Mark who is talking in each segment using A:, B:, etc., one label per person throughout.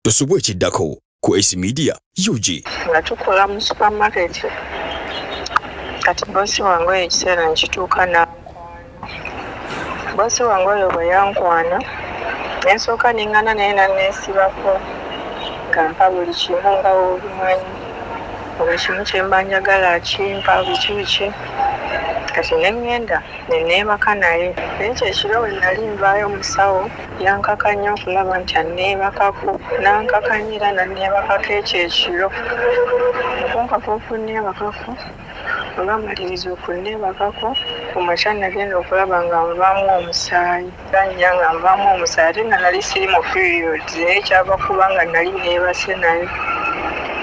A: Tosubwa ekiddako ku Ace Media UG.
B: Nga tukola mu supermarket, kati bosi wange oyo ekiseera nkituuka nankwana. Bosi wange oyo bwe yankwana, nensooka nengana naye, naneesibako nga mpa buli kimu nga wobimanyi, buli kimu kyemba njagala akimpa, biki biki. Kati nengenda neneebaka naye, naye ekyo ekiro bwe nali nvaayo, musawo yankaka nnyo okulaba nti anneebakako. Nankakanyira nanneebakako ekyo ekiro. Okunkaka okunneebakako, olwamaliriza okunneebakako, ku makya nagenda okulaba nga nvaamu omusaayi ganya, nga nvaamu omusaayi, ate nga nali siri mu periods, naye kyava kuba nga nali neebase naye.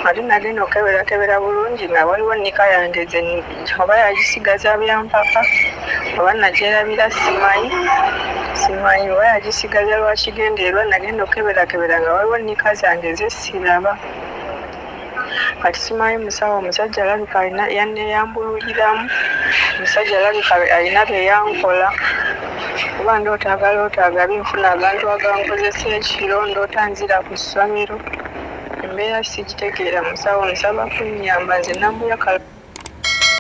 B: Ate nagenda okukeberakebera bulungi nga waliwo nika yange ze oba yagisigaza byampaka oba nagyerabira, simanyi, simanyi oba yagisigaza lwakigendererwa. Nagenda okukeberakebera nga waliwo nika zange zesiraba. Kati simanyi, musawo, omusajja alabika alina yanneeyambululiramu, omusajja alabika alina bye yankola, kuba ndoota agaloota agabi, nfuna agantu agankozesa ekiro, ndoota nzira ku ssomero. Embeera sigitegeera. Musawo, nsaba kunnyamba, nze Nambuya.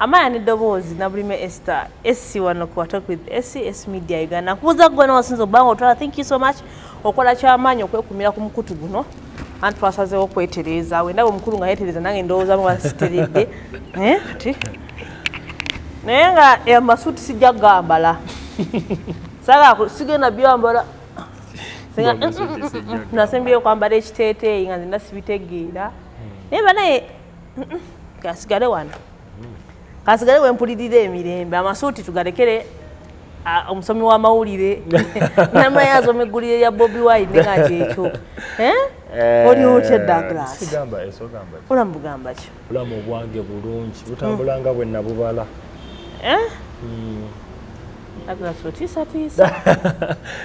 C: Amaaya n'eddoboozi Nabulime Esther Esi wano ku Talk with Esi, S Media Uganda. Nkubuuza gwe nawasinza okubanga otwala. Thank you so much, okola kyamaanyi okwekumira ku mukutu guno. Anti twasazeewo okwetereeza. Wendaba omukulu nga yeetereza, nange ndowooza mu basiteredde. Eh, kati naye nga amasuuti sijja kugambala, saga sigenda byambala. Nasembyeyo okwambala ekiteeteeyi nga nze sibitegeera, naye banaye kasigale wano, kasigale wempulirira emirembe. Amasuuti tugalekere omusomi w'amawulire, namaye asoma eggulire lya Bobi Wine nga kyekyo. Eh? Oli otya, Douglas?
D: Sigamba esogamba.
C: Olamu bugamba ki?
D: Bulamu obwange bulungi, butambula nga bwe nabubala.
C: Eh? Douglas, otiisatiisa.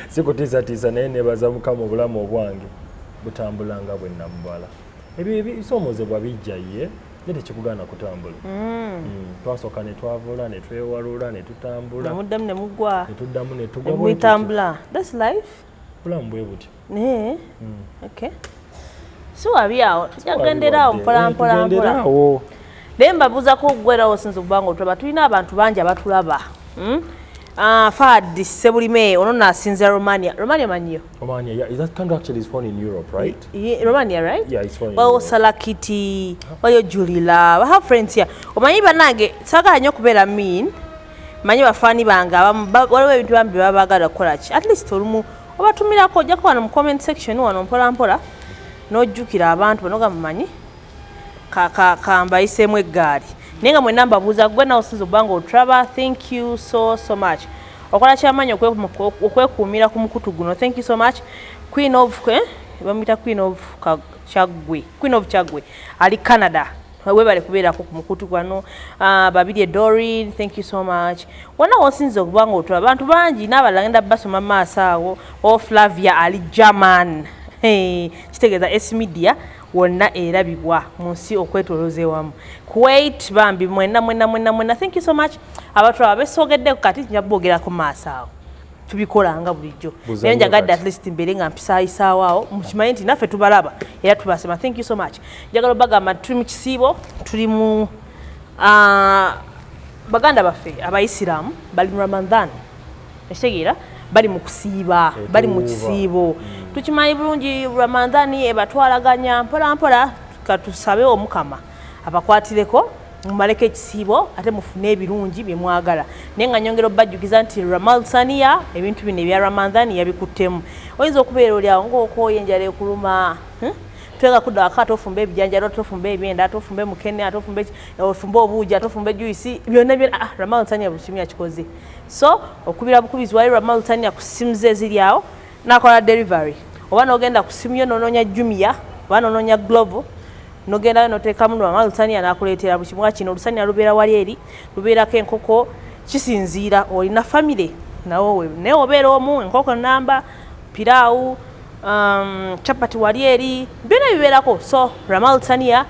D: Sikutiisatiisa, naye nebaza Mukama, obulamu obwange butambula nga bwe namubala. Ebyo ebisoomozebwa bijja ye, naye tekikugaana kutambula. Twasooka ne twavula, ne twewalula, ne tutambula.
C: Nemuddamu ne mugwa.
D: Ne tuddamu ne tugwa bwe tutyo.
C: Nemwitambula. That's life.
D: Bulamu bwe butyo.
C: Naye okay, si wabi awo, tujja kugendera awo mpola mpola mpola.
D: Tugenderaawo.
C: Naye mbabuuzako okuggwerawo, osinza okuba nga otulaba, tulina abantu bangi abatulaba. Ah, Fad Sebulime ono naasinzira Romania. Romania manyiyo?
D: Romania, yeah, that country actually is found in Europe, right?
C: Yeah, Romania, right?
D: Yeah, it's found in
C: Waliwo
D: Europe.
C: Salakiti, waliyo Julila. We have friends here. Omanyi bannange, saagala nnyo okubeera mean. Manyi bafaani bange abamu waliwo ebintu bambi bye baba baagala kukola ki, at least olumu obatumirako, ojjako wano mu comment section wano mpola mpola n'ojjukira abantu bano, gamba manyi kambayiseemu eggaali. Naye nga mwenna mbabuuza, gwe nawe osinza okuba nga otulaba, thank you so so much, okola kyamaanyi okwekuumira ku mukutu guno. Thank you so much. Queen of, eh? Bamuyita Queen of Kyaggwe, Queen of Kyaggwe ali Canada, webale kubeerako ku mukutu gwano. Babirye Dorin, thank you so much. Wonna wosinza okuba nga otulaba, abantu bangi n'abalala ngenda basoma maaso awo. O Flavia ali German. Hey, kitegeeza S Media wonna erabibwa mu nsi okwetolooza ewamu. Kuwait, bambi mwenna mwenna mwenna mwenna, thank you so much abatulaba. Besogeddeko kati nja boogerako maaso awo, tubikolanga bulijjo.
D: Buza
C: naye
D: nnyo
C: njagadde
D: kati.
C: At least mbeere nga mpisaayisaawo awo, mukimanyi nti naffe tubalaba era tubasema. Thank you so much. Njagala obagamba nti tuli mu kisiibo, tuli mu baganda baffe Abayisiraamu bali mu Ramadan, ekitegeera bali mu kusiiba, bali mu
D: Etuuba.
C: kisiibo. Tukimanyi bulungi Ramadan ebatwalaganya mpola mpola. Katusabe Omukama abakwatireko, mumaleko ekisiibo ate mufune ebirungi bye mwagala. Naye nga nyongera obajjukiza nti Ramalsania, ebintu bino ebya Ramadan yabikuttemu. Oyinza okubeera oli awo ng'okooya, enjala ekuluma, Twega kudda waka, ate ofumbe ebijanjalo, ate ofumbe ebyenda, ate ofumbe mukene, ate ofumbe ofumbe obuugi, ate ofumbe juice, byonna byonna. Ah, Ramalsania buli kimu yakikoze. So okubira bukubizi wali Ramalsania ku simu ze eziri awo, nakola delivery, oba nogenda ku simu yo nonoonya Jumia oba nonoonya Glovo, nogendayo noteekamu Ramalsania, nakuleetera buli kimu. Kino olusaniya lubeera wali eri lubeerako enkoko, kisinziira olina famire nawe, naye obeera omu, enkoko namba, piraawu, chapati wali eri, byonna bibeerako. So Ramalsania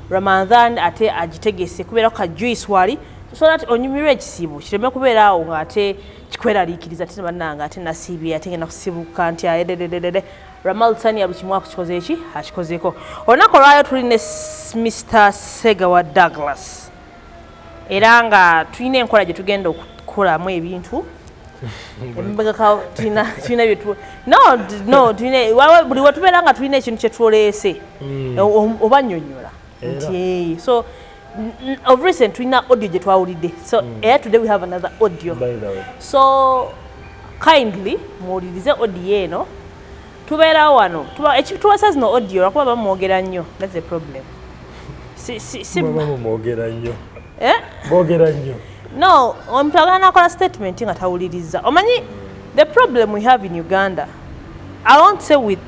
C: Ramadhan ate agitegese kubeerako ka juice wali, so that onyumirwa ekisiibo kireme kubeera awo ng'ate kikweraliikiriza, ate bannange ate nasiibye, ate ngenda kusibuka nti ayedededede. Ramal Tania buli kimu akukikoze eki akikozeeko. Olunaku olwayo tuli ne Mr. Segawa Douglas, era nga tulina enkola gye tugenda okukolamu ebintu emabegako. Tulina byetu no tulina buli wetubeera nga tulina ekintu kyetwoleese oba nnyonnyola nti so of recent tulina audio gye twawulidde, so era today we have another audio.
D: By the way.
C: So kindly muwulirize audio eno. Tubeerawo wano ekituwasa zino audio lwakuba bamwogera nnyo. That's the problem. Si,
D: Baba mumwogera nnyo.
C: Eh?
D: Boogera nnyo.
C: No, omuntu agala nakola statement nga tawuliriza. Omanyi the problem we have in Uganda, I won't say with,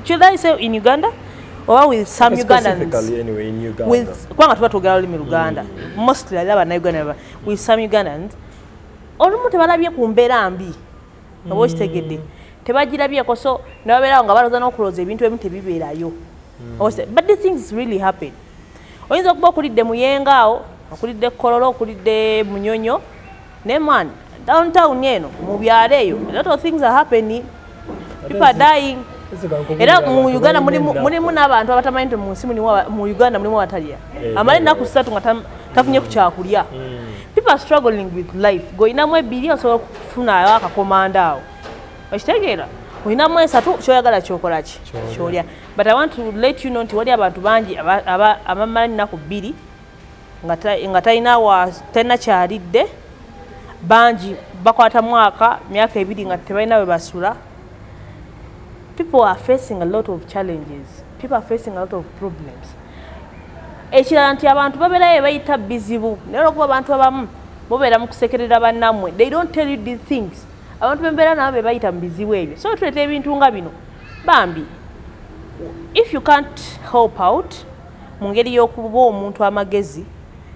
C: should I say in Uganda or with some Ugandans?
D: Specifically anyway in Uganda.
C: With, kubanga tuba twogera lulimi Luganda mostly, ali Abannayuganda with some Ugandans olumu tebalabye ku mbeera mbi, oba okitegedde, tebagirabyeko, so nebabeerawo nga balowooza n'okulowooza ebintu ebimu tebibeerayo. But the things really happen. Oyinza okuba okulidde Muyenga awo, okulidde Kololo, okulidde Munyonyo, ne man downtown eno mu byalo eyo a lot of things are happening, people are dying. Era mu Uganda mulimu n'abantu abatamanyi nti mu nsi mulimu mu Uganda mulimu abatalya, amala ennaku 3 nga tafunye ku kyakulya. People are struggling with life. Gweolinamu ebiri osobola okufunayo akakomanda awo, okitegeera, olinamu esatu, kyoyagala kyokola ki?
D: Kyolya.
C: Kyolya. But I want to let you know nti wali abantu bangi abamala ennaku 2 nga talina kyalidde. Bangi bakwata mwaka, myaka 2 nga tebalina we basula. People are facing a lot of challenges, people are facing a lot of problems. Ekirala nti abantu babeerayo bayita bizibu, naye olwokuba abantu abamu mubeera mu kusekerera bannammwe, they don't tell you these things. Abantu bembeera nabo be bayita mu bizibu ebyo, so tuleeta ebintu nga bino. Bambi, if you can't help out mu ngeri y'okuba omuntu amagezi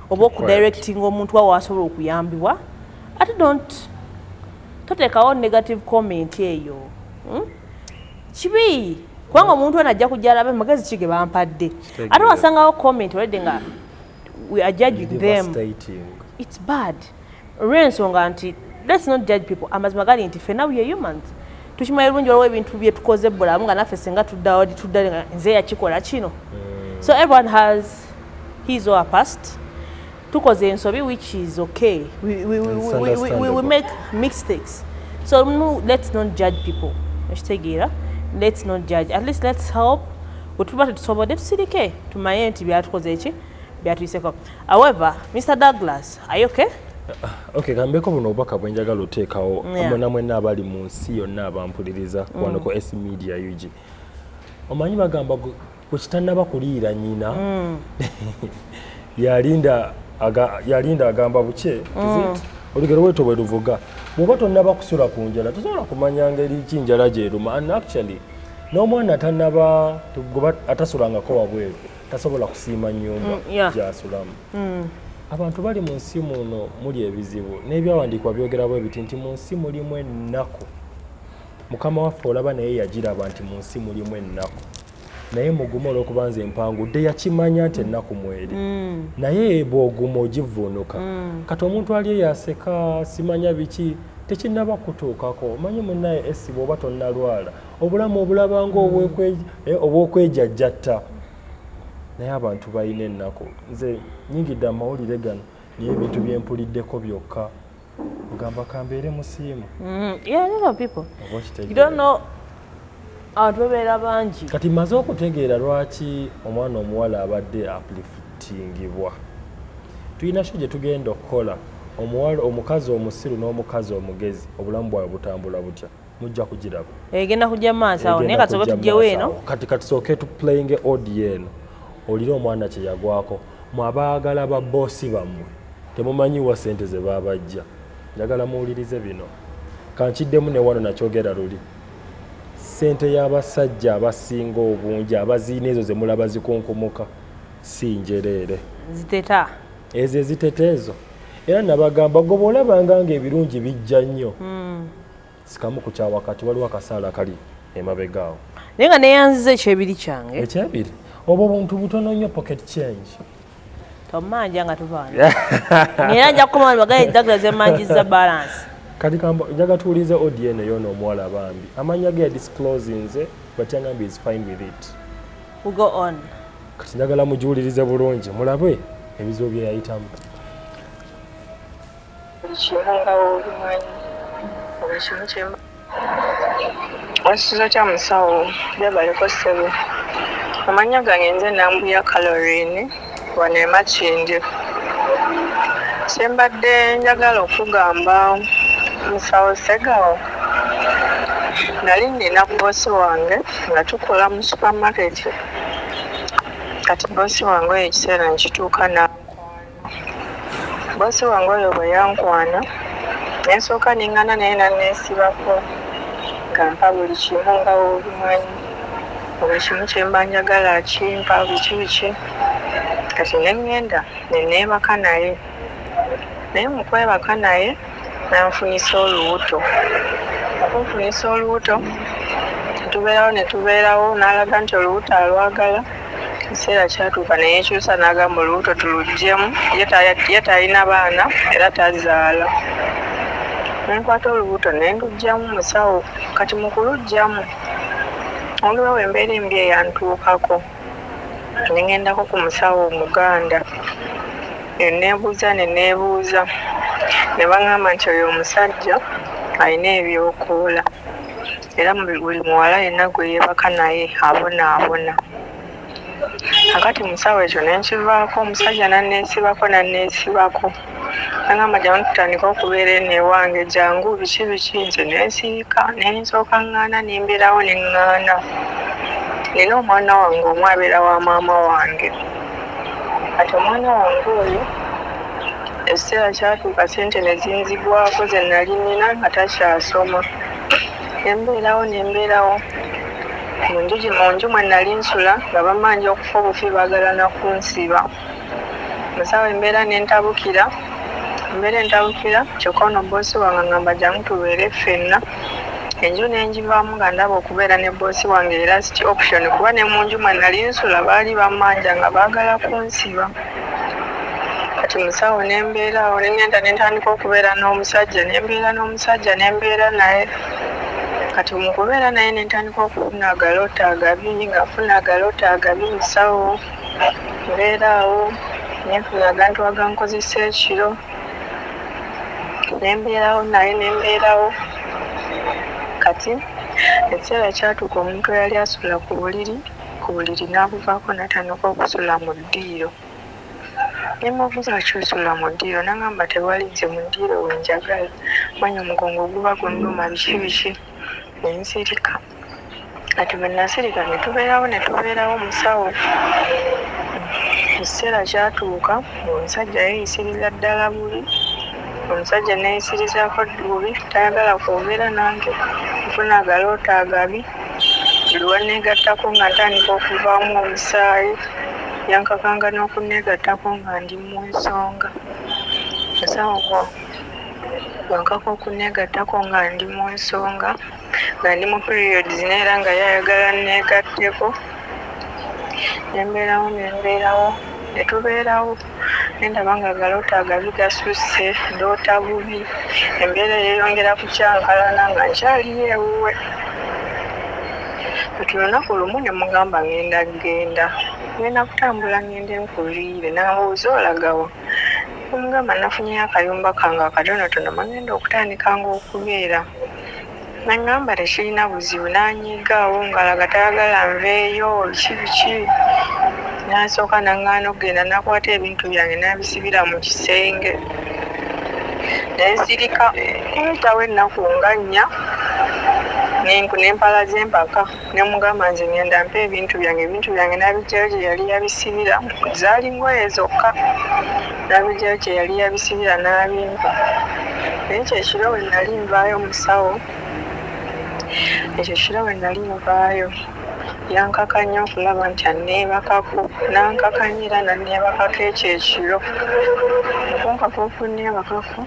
C: oba okudirectinga omuntu awo asobola okuyambibwa, ate don't toteekawo negative comment eyo, Kibi, kubanga omuntu ono ajja kujja alabe magezi ki ge bampadde, ate wasangawo comment olwedde nga we are judging them.
D: Devastating.
C: It's bad, olw'ensonga nti let's not judge people. Amazima gali nti ffenna we are humans, tukimanyi bulungi waliwo ebintu bye tukoze bulamu nga naffe singa tuddawo tudda nga nze yakikola kino. So everyone has his or her past. Tukoze ensobi, which is okay.
D: It's
C: We
D: understandable.
C: make mistakes, so no, let's not judge people. Okitegeera? Let's not judge. At least let's help. Bwe tuba tetusobodde, tusirike, tumanye nti byatukoze eki byatuyiseko. However, Mr. Douglas, are you okay?
D: Okay, kambeko buno obubaka bwe njagala oteekawo. Mwena mwenna abali mu nsi yonna abampuliriza wano ku S Media UG, omanyi bagamba gwe kitannaba kuliira nnyina yalinda agamba buke. Is it? Olugero bwetyo bwe luvuga, bw'oba tonnaba kusula ku njala tosobola kumanya ngeri ki njala gyeruma. And actually n'omwana atannaba atasulangako wabweru tasobola kusiima nnyumba gy'asulamu. Abantu bali mu nsi muno muli ebizibu, n'ebyawandiikibwa byogera bwe biti nti mu nsi mulimu ennaku. Mukama waffe olaba naye yagiraba nti mu nsi mulimu ennaku, naye mugume olw'okuba nze mpangudde. Yakimanya nti ennaku mweri, naye bw'oguma ogivuunuka. Kati omuntu ali eyo aseka simanya biki, tekinnaba kutuukako. Omanyi munnaye esi bw'oba tonnalwala obulamu obulaba nga obw'okwejajjatta, naye abantu balina ennaku. Nze nyingidde amawulire gano, naye ebintu byempuliddeko byokka ogamba kambeere musiimu.
C: Yeah, a lot of people.
D: Oba okitegeera?
C: You don't know, abantu babeera bangi.
D: Kati maze okutegeera lwaki omwana omuwala abadde upliftingibwa. Tulina show gye tugenda okukola, omuwala, omukazi omusiru n'omukazi omugezi, obulamu bwabwe butambula butya. Mujja kugiraba.
C: Egenda kujja maaso awo, naye
D: Egenda
C: kasooke
D: kujja
C: tujjewo
D: maaso
C: eno.
D: awo. Kati katusooke tuplayinge audio eno, olire omwana kye yagwako. Mwe abaagala ba boss bammwe, temumanyiwa sente ze babajja. Njagala muwulirize bino. Kankiddemu ne wano nakyogera luli, sente y'abasajja abasinga obungi abaziina ezo ze mulaba zikunkumuka si njereere.
C: Ziteta.
D: Ezo eziteta ezo, era nabagamba gwe bw'olabanga nga ebirungi bijja nnyo, sikamu ku kyawakati, waliwo akasaala kali emabega awo.
C: Naye nga neyanziza ekyebiri kyange.
D: Ekyebiri obwo buntu butono nnyo, pocket change.
C: Tomanja nga tubaana, era nja kukoma bagaye Douglas emanjiza balance.
D: Kati njagala tuwulize audio eno yona omuwala. Bambi, amannya ge yadisclosinze. But yangambye is fine with it.
C: We go on.
D: Kati njagala mugiwulirize bulungi mulabe ebizibu bye yayitamu.
B: Buli kimu nga wobimanyi, buli kimu kyemba. Wasuze otya musawo? Gyebaleko ssebo. Amannya gange nze Nambuya Caroline wano e Makindye. Kye mbadde njagala okugamba musawo Ssegawa, nali nnina bboosi wange nga tukola mu supermarket. Kati bboosi wange oyo ekiseera nkituuka n'ankwana. Bboosi wange oyo bwe yankwana, ne nsooka ne ŋŋaana naye n'anneesibako ng'ampa buli kimu nga bw'obimanyi. Buli kimu kye mba njagala akimpa biki biki. Kati ne ŋŋenda ne neebaka naye. Naye mu kwebaka naye n'anfunyisa olubuto. Okunfunyisa olubuto ne tubeerawo ne tubeerawo n'alaga nti olubuto alwagala. Ekiseera kyatuuka ne yeekyusa n'agamba olubuto tuluggyemu ye talina baana era tazaala. Ne nkwata olubuto ne nduggyamu musawo. Kati mu kuluggyamu waliwo embeera embi eyantuukako. Ne ŋŋendako ku musawo Omuganda ne neebuuza ne neebuuza ne baŋŋamba nti oyo omusajja alina ebyokoola era buli muwala yenna gwe yeebaka naye abonaabona. Kakati musawo ekyo ne nkivaako, omusajja n'anneesibako n'anneesibako. N'aŋŋamba jangu tutandike okubeera eno ewange jangu biki biki nze ne nsirika ne nsooka ŋŋaana ne mbeerawo ne ŋŋaana. Nina omwana wange omu abeera wa maama wange. Kati omwana wange oyo ekiseera kyatuuka ssente ne zinzigwako ze nali nnina nga takyasoma. Ne mbeerawo ne mbeerawo mu nju mwe nali nsula nga bammanja okufa obufi baagala na kunsiba. Musawo embeera ne ntabukira, embeera entabukira kyokka ono bboosi wange aŋŋamba jangu tubeere ffenna. Enju ne ngivaamu nga ndaba okubeera ne bboosi wange era last option kuba ne mu nju mwe nali nsula baali bammanja nga baagala kunsiba. Kati musawo ne mbeera awo ne ŋŋenda ne ntandika okubeera n'omusajja ne mbeera n'omusajja ne mbeera naye. Kati mu kubeera naye ne ntandika okufuna agalooto agabi nga nfuna agalooto agabi musawo. Mbeera awo ne nfuna agantu agankozesa ekiro ne mbeerawo naye ne mbeerawo. Kati ekiseera kyatuuka omuntu eyali asula ku buliri n'abuvaako n'atandika okusula mu ddiiro. Ne mmubuuza lwaki osula mu ddiiro n'aŋŋamba tewali nze mu ddiiro we njagala manya omugongo guba gunnuma biki biki ne nsirika. Kati bwe nasirika ne tubeerawo musawo. Ekiseera kyatuuka ng'omusajja yeeyisiriza ddala bubi. Omusajja neeyisirizaako bubi tayagala kwogera nange, nfuna agalooto agabi. Buli lwe nneegattako nga ntandika okuvaamu omusaayi, yankakanga n'okunneegattako nga ndi mu nsonga. Musawo bw'ankaka okunneegattako nga ndi mu nsonga, nga ndi mu periods naye era nga ye ayagala nneegatteko. Ne mbeerawo ne mbeerawo ne tubeerawo ne ndaba nga agalooto agabi gasusse, ndoota bubi, embeera yeeyongera kukyankalana nga nkyaliyo ewuwe. Kati olunaku lumu ne mugamba ŋŋenda kugenda, ŋŋenda kutambula ŋŋende nkuviire. N'ambuuza olaga wa? Ne mugamba nafunyeyo akayumba kange akatonotono mwe ŋŋenda okutandikanga okubeera. N'aŋŋamba tekirina buzibu n'anyiiga awo ng'alaga tayagala nveeyo biki biki. N'asooka n'aŋŋaana okugenda n'akwata ebintu byange n'abisibira mu kisenge. Ne nsirika wayitawo ennaku nga nnya ne mpalaza empaka ne mugamba nze ŋŋenda mpa ebintu byange, ebintu byange n'abiggyayo gye yali yabisibira, zaali ngoye zokka n'abiggyayo gye yali yabisibira n'abimpa. Naye ekyo ekiro bwe nali nvaayo musawo, ekyo ekiro bwe nali nvaayo yankaka nnyo okulaba nti anneebakako, n'ankaka nnyo era n'anneebakako ekyo ekiro. Okunkaka okunneebakako,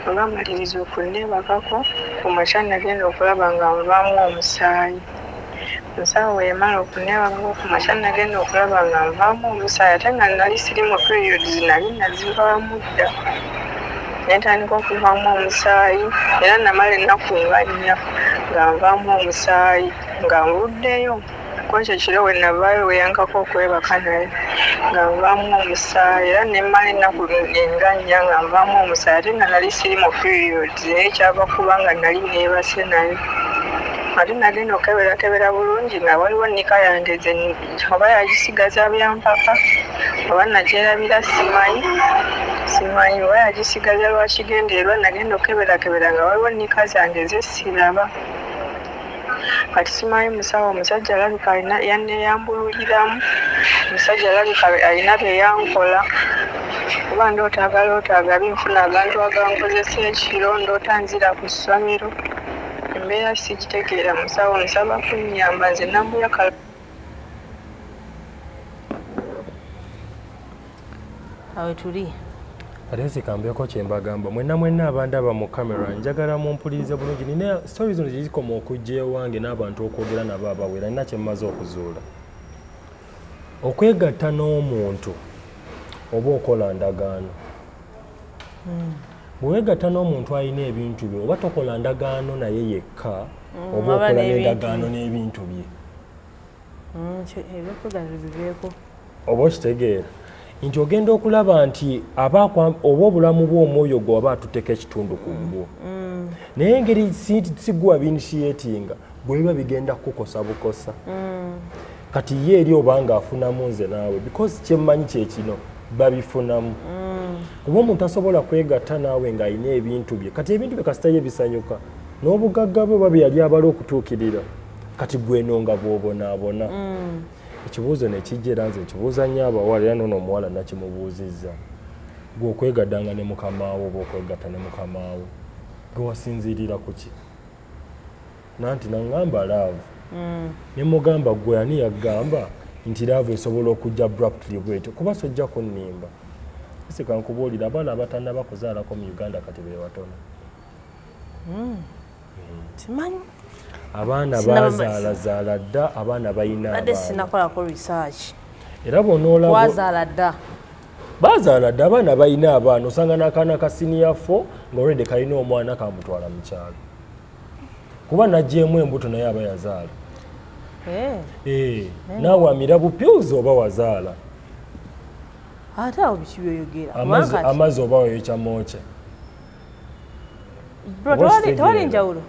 B: olwamaliriza okunneebakako, ku makya nagenda okulaba nga nvaamu omusaayi. Musawo bwe yamala okunneebakako ku makya nagenda okulaba nga nvaamu omusaayi ate nga nali siri mu periods nali nazivaamu dda. Ne ntandika okuvaamu omusaayi era namala ennaku nga nnya nga nvaamu omusaayi. Nga nvuddeyo kwekyo ekiro we navaayo we yankako okwebaka naye nga nvaamu omusaayi, era ne mmala ennaku nga nnya nga nvaamu omusaayi, ate nga nali siri mu periods, naye kyava kuba nga nali neebase naye. Ate nagenda okukeberakebera bulungi nga waliwo nnika yange ze oba yagisigaza byampaka oba nagyerabira, simanyi, simanyi oba yagisigaza lwakigendererwa. Nagenda okukeberakebera nga waliwo nnika zange ze siraba. Kati simanyi musawo, omusajja alabika alina yanneeyambululiramu, omusajja alabika alina bye yankola, kuba ndoota agaloota agabi, nfuna agantu agankozesa ekiro, ndoota nzira ku ssomero, embeera sigitegeera. Musawo, nsaba kunnyamba, nze Nambuya.
C: Awe tuli.
D: Ate nsikambyeko kye mbagamba mwenna mwenna abandaba mu kamera, njagala mumpulirize bulungi. Nina story zino gyezikoma okujja ewange n'abantu okwogera nabo abawera, nina kye mmaze okuzuula. Okwegatta n'omuntu oba okola ndagaano, bwe weegatta n'omuntu alina ebintu bye, oba tokola ndagaano naye yekka, oba
C: oba
D: okola
C: n'ebintu
D: n'endagaano n'ebintu bye.
C: Ebyokwegana biveeko.
D: Oba okitegeera nti ogenda okulaba nti aba oba obulamu bw'omwoyo gwe aba atutteko ekitundu ku bwo, naye engeri si gwe wabinitiatinga, bwe biba bigenda kukukosa bukosa. Kati ye eri obanga afunamu, nze naawe, because kyemmanyi kyekino, babifunamu, kuba omuntu asobola kwegatta naawe ng'alina ebintu bye. Kati ebintu bye kasita ye bisanyuka n'obugagga bwe oba bye yali abala okutuukirira, kati gweno nga bw'obonaabona. Ekibuuzo nekijja, era nze nkibuuza nnyo abawala, era noono omuwala nakimubuuzizza: gwe okwegaddanga ne mukamaawo oba okwegatta ne mukamaawo, gwe wasinziirira ku ki? Nanti naŋŋamba love. Ne mugamba, gwe ani yagamba nti love esobola okujja abruptly bwetyo? Kuba sojja kunnimba, sika nkubuulira, abaana abatannaba kuzaalako mu Uganda kati be batono.
C: Simanyi.
D: Abaana bazaalazaala dda, abaana balina
C: badde
D: abaana.
C: Sinakolako research.
D: Era bw'onoolaba
C: Wazaala dda.
D: Bazaala dda, abaana balina abaana. Osanga n'akaana ka senior 4 nga already kalina omwana, kamutwala mu kyalo kuba nagyemu embuto, naye aba yazaala.
C: Eh,
D: Eh, naawe amira bupills oba wazaala.
C: Ate awo biki byoyogera?
D: Amazzi
C: Kubanga kati-
D: amazzi oba wayokya mookye.
C: Bro,
D: Oba
C: tewali tewali
D: okitegeera.
C: njawulo.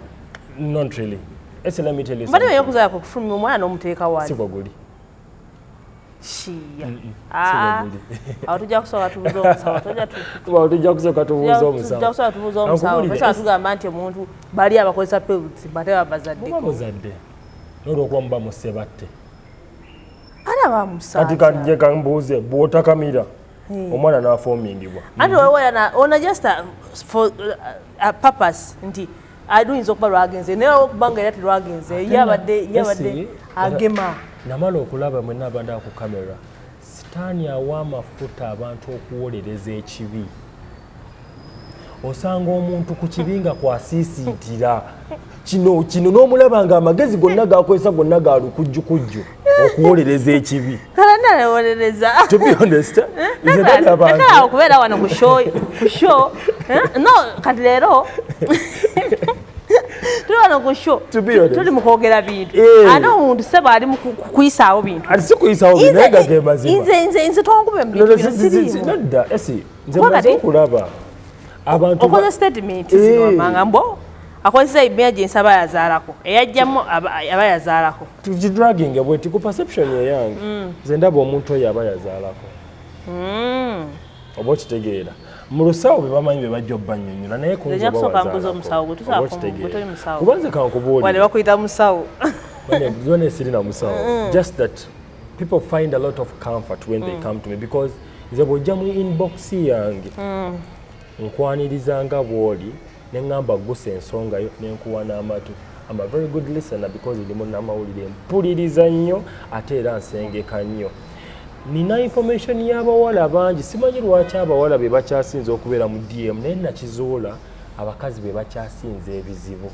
D: Not really. Ese, let me tell you
C: Mbadde
D: something.
C: oyokuzaala kwe kufulumya omwana n'omuteeka wali.
D: Si bwe guli.
C: Shiya.
D: Si
C: Ah,
D: bwe guli.
C: awo tujja kusooka tubuuze omusawo. Tujja
D: Tuba tujja kusooka tubuuze omusawo.
C: Tujja kusooka tubuuze omusawo.
D: Ankubuulire,
C: Tosobola tugamba nti omuntu bali abakozesa pills bate
D: muba
C: babazaddeko.
D: muzadde n'olwokuba muba musebatte.
C: Ate abamusaata.
D: Kati kajje kambuuze, bw'otakamira omwana n'afoomingibwa?
C: Ate wewe ona just for a purpose nti aluyinza okuba lwagenze, naye okubanga era telwagenze, ye abadde
D: Esi,
C: agema.
D: Namala okulaba mwenna abandaba ku kamera, sitaani awa amafuta abantu okuwolereza ekibi. Osanga omuntu ku kibi nga kwasiisiitira kino kino, n'omulaba nga amagezi gonna gakozesa gonna ga lukujjukujju okuwolereza ekibi.
C: Kale nalewolereza.
D: To be honest, nze ndabye abantu
C: Lekera okubeera wano ku show, eh? No, kati leero tuli wano ku show.
D: To be honest.
C: Tuli mu kwogera bintu.
D: Eh.
C: Ate omuntu sebo ali mu kuyisaawo bintu.
D: Ati si kuyisaawo bintu, naye nga ge mazima.
C: Nze tonkube mu
D: No,
C: bintu
D: no,
C: bino, siriimu.
D: Nedda, esi nze
C: Kuba
D: maze
C: kati-
D: okulaba abantu
C: Okoze statement zino
D: Eh.
C: wamanga mbo akozesa emergency, aba yazaalako, eyajjamu aba yazaalako.
D: Tukidraginge bweti ku perception eyange, nze ndaba omuntu oyo aba yazaalako. Oba okitegeera, mu lusawo be bamanyi be bajja obbannyonnyola, naye ku nze
C: Nja
D: oba
C: kusooka mbuuza
D: wazaalako.
C: omusawo, gwe tusobola
D: Oba
C: gwe toli
D: okitegeera,
C: musawo.
D: Kuba nze
C: Wale
D: kankubuulire,
C: bakuyita musawo.
D: Zone sirina musawo, just that people find a lot of comfort when they come to me, because nze bw'ojja mu inbox yange, nkwaniriza nga bw'oli, ne ŋŋamba gusa ensonga yo, ne nkuwa n'amatu. I'm a very good listener because ndi munnamawulire, mpuliriza nnyo ate era nsengeka nnyo. Nina information y'abawala bangi. Simanyi lwaki abawala be bakyasinze okubeera mu DM, naye nakizuula abakazi be bakyasinze ebizibu.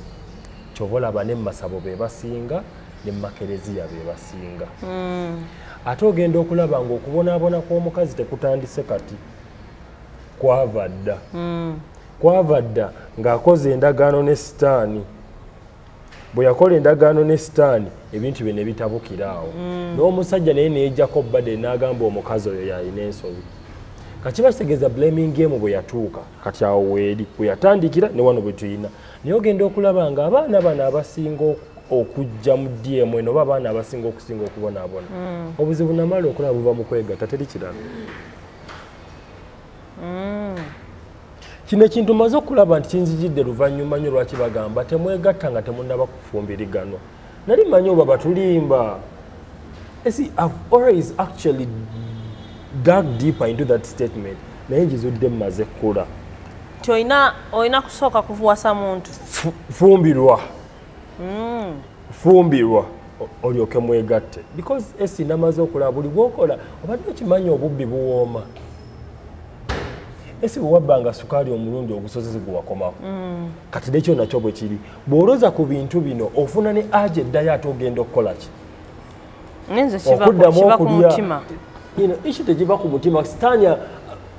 D: Kyova olaba ne mumasabo be basinga, ne mumakereziya be basinga. Ate ogenda okulaba ng'okubonaabona kw'omukazi tekutandise kati, kwava dda, kwava dda ng'akoze endagaano ne sitaani. Bwe yakola endagaano ne Sitaani, ebintu bye ne bitabukira awo. N'omusajja naye neyejjako badde n'agamba omukazi oyo yalina ensobi. Kakiba kitegeeza blaming game bwe yatuuka kati awo weeri bwe yatandikira ne wano bwe tuyina. Naye ogenda okulaba nga abaana bano abasinga okujja mu DM eno, oba abaana abasinga okusinga okubonaabona, obuzibu namala okulaba buva mu kwegatta, teri kirala. Kino ekintu maze okulaba nti kinzijidde luvannyuma nnyo. Lwaki bagamba temwegatta nga temunnaba kufumbiriganwa? Nali mmanyi oba batulimba. See, I've always actually dug deeper into that statement, naye njizudde mmaze kkula.
C: Nti olina kusooka kuwasa muntu.
D: Fumbirwa, fumbirwa, olyoke mwegatte, because esi namaze okulaba buli bwokola obadde okimanyi obubbi buwooma. Esi bwe wabbanga sukaali omulundi ogusoze guwakomako. Kati nekyo nakyo bwe kiri, bw'oloza ku bintu bino ofuna ne aja eddayo, ate ogenda okukola ki?
C: Naye nze kiva
D: Okuddamu
C: kiva ku
D: okulya.
C: mutima.
D: Issue tegiva ku mutima. Sitaani,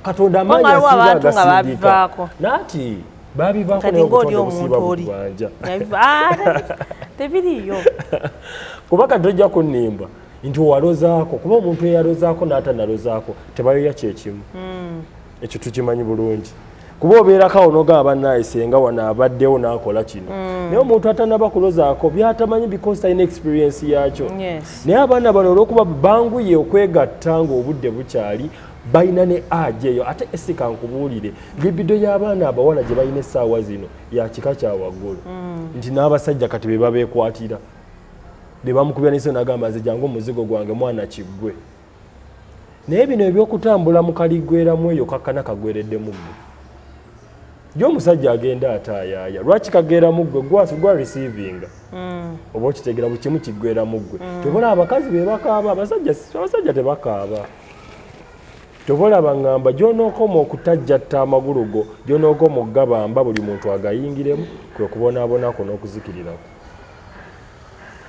D: Katonda amaanyi
C: Waliwo
D: asinga
C: abantu nga
D: agasindika.
C: babivaako.
D: Naati babivaako,
C: Kati
D: naye
C: ng'oli
D: obutonde busiiba
C: omuntu oli
D: butubanja.
C: Tebiriiyo.
D: Kuba kati tojja kunnimba nti owalozaako, kuba omuntu eyalozaako n'atanalozaako tebayoya kyekimu. Ekyo tukimanyi bulungi, kuba obeerako awo nogamba bannaye senga wano abaddewo n'akola kino, naye omuntu atanaba kulozaako byatamanyi because talina experience yakyo. Naye abaana bano olwokuba banguye okwegatta ng'obudde bukyali, balina ne age eyo. Ate esika nkubuulire, libido y'abaana abawala gye balina essaawa zino ya kika kya waggulu, nti n'abasajja kati be babeekwatira, be bamukubira n'iso n'agamba nze jangu omuzigo gwange mwana kiggwe. Naye bino ebyokutambula mu kaliggweramu eyo kakkana kagweredde mu ggwe. Ye omusajja agenda ataayaaya, lwaki kageera mu ggwe? Gwa receivinga, oba okitegeera, buli kimu kiggwera mu ggwe. Tobola abakazi be bakaaba, abasajja tebakaaba. Tobolaba ŋŋamba gy'onookoma okutajjatta amagulu go, gy'onookoma okugabamba buli muntu agayingiremu, kwe kubonaabonako n'okuzikirirako.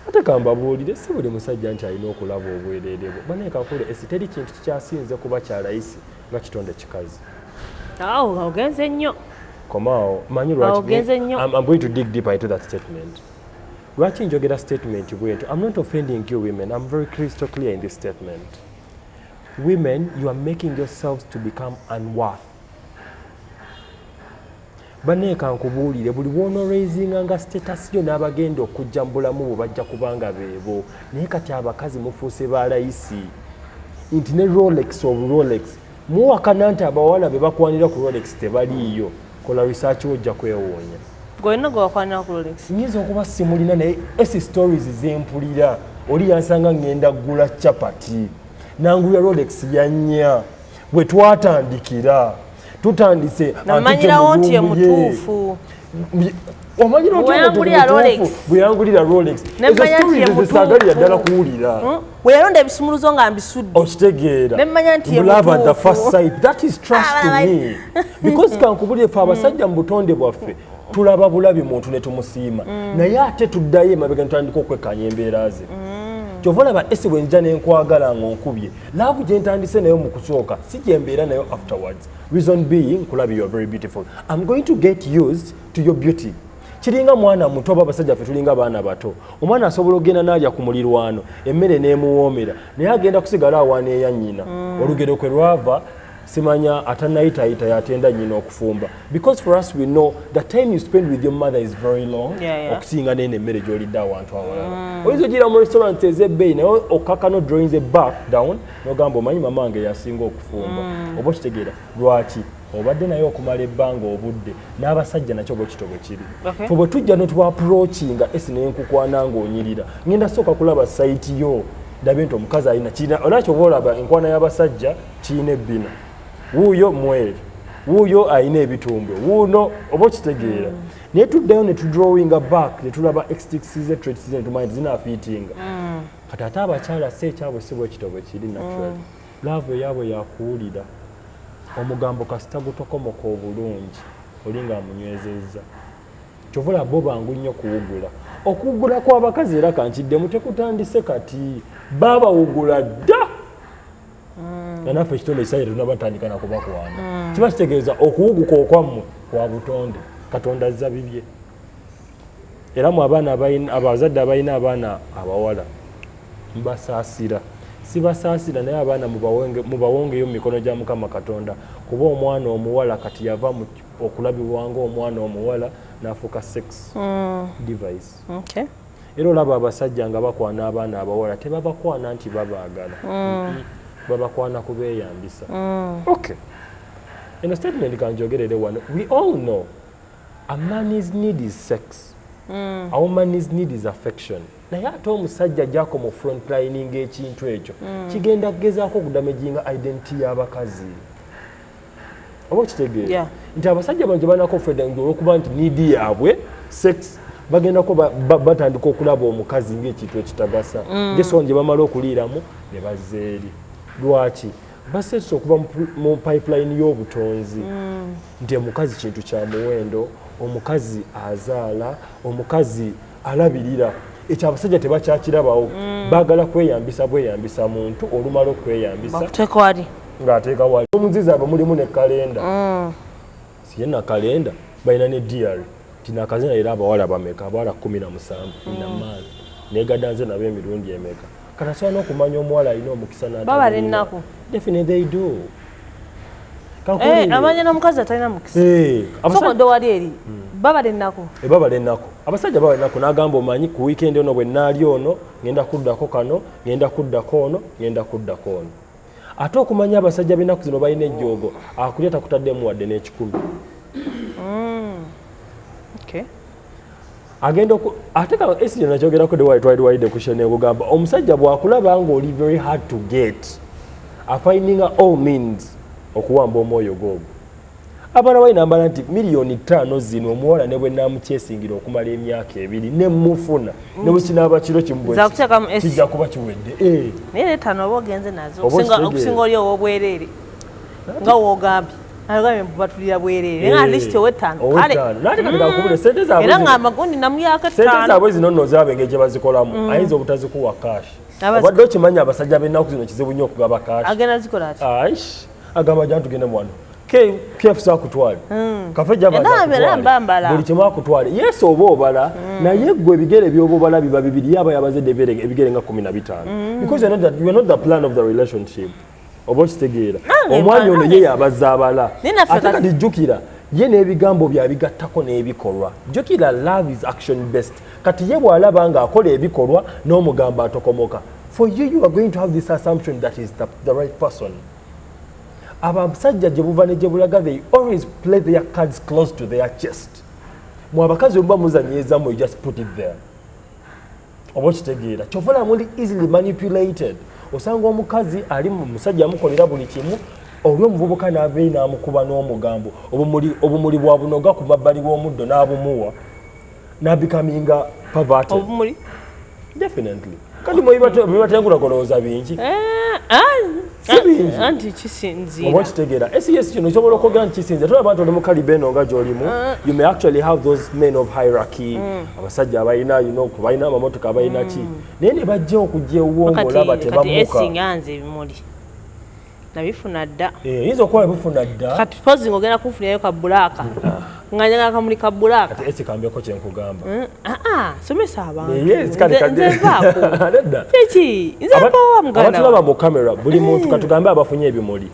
D: Ate kambabuulire, si buli musajja nti alina okulaba obwereere bwo. Banaye kakule esi teri kintu kikyasinze kuba kyalayisi nga kitonde kikazi.
C: Awo ogenze nnyo.
D: Komaawo manyi lwaki.
C: Ogenze nnyo.
D: I'm going to dig deeper into that statement. Lwaki njogera statement bwentyo? I'm not offending you women. I'm very crystal clear in this statement. Women, you are making yourselves to become unworth. Banneeka nkubuulire, buli bw'onoraisinga nga status yo, n'abagenda okujja mu bulamu bwe bajja kubanga beebo. Naye kati abakazi mufuuse ba layisi nti ne Rolex, obu Rolex muwakana nti abawala be bakwanira ku Rolex tebaliiyo. Kola research wo, ojja kwewuunya.
C: Gwolina gwe wakwanira ku Rolex?
D: Nyinza okuba simulina, naye esi stories zempulira, oli yansanga ngenda ggula chapati nangulira Rolex yannya. Bwe twatandikira tutandise
C: Namanyirawo nti ye mutuufu.
D: Omanyira otya?
C: Bwe yangulira Rolex.
D: Bwe yangulira Rolex.
C: Ne
D: Ezo
C: mmanya nti ye
D: stories zesaagalira
C: mutuufu.
D: ddala kuwulira.
C: Bwe yalonda ebisumuluzo nga mbisudde.
D: Okitegeera?
C: Ne mmanya nti ye
D: Love at the
C: mutuufu.
D: first sight, that is trust to
C: Ah,
D: me, because kankubulire, ffe abasajja mu butonde bwaffe tulaba bulabi muntu ne tumusiima, naye ate tuddayo emabega netutandika okwekkaanya embeera ze. Kyova olaba esi bwe nja nenkwagala nga onkubye love gye ntandise nayo mu kusooka si gye mbeera nayo afterwards. Reason being, nkulabye, you are very beautiful, I'm going to get used to your beauty. Kiringa mwana muto, oba abasajja ffe tulinga baana bato. Omwana asobola okugenda n'alya ku mulirwano emmere n'emuwoomera, naye agenda kusigala awaana eya nnyina. Olugero kwe lwava, simanya atanayitayita yatenda nnyina okufumba, because for us we know the time you spend with your mother is very long okusinga nene emmere gy'olidde awantu awalala. Oyinza ogira mu restaurant ez'ebbeeyi, naye okakano drawing back down n'ogamba omanyi mama wange yasinga okufumba. Oba okitegeera lwaki obadde naye okumala ebbanga obudde. N'abasajja nakyo bwe kityo bwe kiri. Fe bwe tujja ne tuapproachinga esi nenkukwana ng'onyirira, ngenda sooka kulaba site yo, ndabe nti omukazi alina kirina olwaki. Oba olaba enkwana y'abasajja kirina ebbina, wuuyo mweru, wuuyo alina ebitumbwe, wuuno, oba okitegeera. Naye tuddayo ne tudrawinga back ne tulaba extics ze, traits ze, ne tumanya nti zinaafiitinga. Kati ate abakyala si ekyabwe si bwe kityo bwe kiri. Naturally love eyaabwe yakuwulira omugambo kasita gutokomoka obulungi, oli ng'amunywezezza. Kyova olaba bo bangu nnyo kuwugula. Okuwugula kw'abakazi era kankiddemu tekutandise kati, baabawugula dda nga naffe ekitonde ekisajja tetunabatandika nakubakwana. Kiba kitegeeza okuwuguka okwammwe kwa butonde, Katonda azza bibye. Era mu abaana abazadde abalina abaana abawala, mbasaasira, sibasaasira, naye abaana mubawongeyo mu mikono gya Mukama Katonda, kuba omwana omuwala kati yava okulabibwa nga omwana omuwala n'afuuka sex device. Era olaba abasajja nga bakwana abaana abawala, tebabakwana nti babaagala, babakwana kubeeyambisa. Okay, eno statement kanjogerere wano. We all know a man's need is sex, a woman's need is affection. Naye ate omusajja gyako mu frontlining ekintu ekyo, kigenda kugezaako okudamaginga identity y'abakazi, oba okitegeera? Nti abasajja bano gyebanako fred olwokuba nti need yaabwe sex, bagendako batandika okulaba omukazi ng'ekintu ekitagasa. Gesoni gye bamala okuliiramu ne bazza eri. Lwaki baseesa okuva mu pipeline y'obutonzi nti omukazi kintu kya muwendo, omukazi azaala, omukazi alabirira? Ekyo abasajja tebakyakirabawo. Baagala kweyambisa bweyambisa muntu, olumala okweyambisa
C: Bakuteeka wali.
D: Ng'ateeka wali. Omuzizi abo mulimu ne kalenda, siye na kalenda, balina ne diary ti nakazina era abawala bameka? Abawala 17 inamaani negadda nze nabo emirundi emeka? Kati asobola n'okumanya omuwala alina omukisa n'atalina.
C: Babala ennaku.
D: Definitely they do.
C: Amanya n'omukazi atalina mukisa. Sokodde wali eri babala ennaku.
D: Babala ennaku, abasajja babala ennaku. N'agamba, omanyi ku weekend ono bwe naali ono ngenda kuddako kano, ngenda kuddako ono, ngenda kuddako ono. Ate okumanya abasajja b'ennaku zino balina ejjoogo, akulya takutaddemu wadde n'ekikumi. Agenda ate ka esi nakyogerako de twali twalidde ku show, nekugamba omusajja bw'akulaba ng'oli very hard to get, afindinga all means okuwamba omwoyo gwogwo. Abaana balina mbala nti 5 miliyoni zino omuwala ne bwe namukyesingira okumala emyaka 2 ne mufuna, ne bwe kinaaba kiro kimu bwe
C: Zakuteekamu AC.
D: Kijja kuba kiwedde.
C: Naye leetaano oba ogenze nazo
D: Oba okitegeera.
C: Okusinga oli ow'obwereere nga woogambye, agambye mbu batulira bwereere, naye at least ow'ettaano kale.
D: Ow'ettaano naate kati kakubule sente zaabwe
C: Era nga amagundi namuyako
D: sente
C: ettaano.
D: Zaabwe zino nno ziraba engeri gye bazikolamu, ayinza obutazikuwa cash. Obadde okimanyi abasajja b'ennaku zino kizibu nnyo okugaba cash?
C: Agenda zikola ati.
D: Aish, agamba jja tugende wano KFC akutwale, Cafe Java.
C: Era mbambala.
D: Buli kimu akutwale. Yes, oba obala, naye gwe ebigere by'oba obala biba bibiri, yaba yabazedde ebigere nga 15, because you're not the plan of the relationship, oba okitegeera? Omwami ono ye yabazza abala.
C: Naye naffe
D: Ate
C: kati-
D: kati jjukira ye n'ebigambo byabigattako n'ebikolwa. Jjukira, love is action based. Kati ye bw'alaba ng'akola ebikolwa n'omugamba atokomoka, for you, you are going to have this assumption that is the right person. Abasajja gye buva ne gye bulaga, they always play their cards close to their chest. Mwe abakazi bwe muba muzanyizamu, you just put it there, oba okitegeera? Kyova olaba muli easily manipulated. Osanga omukazi ali mu musajja amukolera buli kimu, oli omuvubuka n'aveeyo n'amukuba n'omugambo, obumuli bwa bunoga ku mabbali w'omuddo n'abumuwa, n'abecominga perverted.
C: Obumuli.
D: Definitely. Kati mwebibatengula golowooza bingi.
C: Eh, ah,
D: Si bingi.
C: Anti kisinziira.
D: Oba okitegeera? Ss kino osobola okwogera nti kisinziira. Tolaba nti oli mu caliber eno nga gy'olimu, you may actually have those men of hierarchy, abasajja abalina balina amamotoka, abalina ki, naye ne bajja okujja ewuwo ng'olaba
C: Kati
D: tebamuka.
C: Esinga nze ebimuli nabifuna dda.
D: Eh, yinza okuba bifuna dda.
C: Kati pozi ng'ogenda kunfunirayo ka black, nga njagala kamuli ka black.
D: Kati esi kambeko kyenkugamba.
C: Aa, somesa abantu.
D: Yes, kale
C: Nze nvaako.
D: Nedda.
C: Kiki nze mpawa muganda
D: Abatulaba
C: wange.
D: mu kamera, buli muntu katugambe abafunye ebimuli,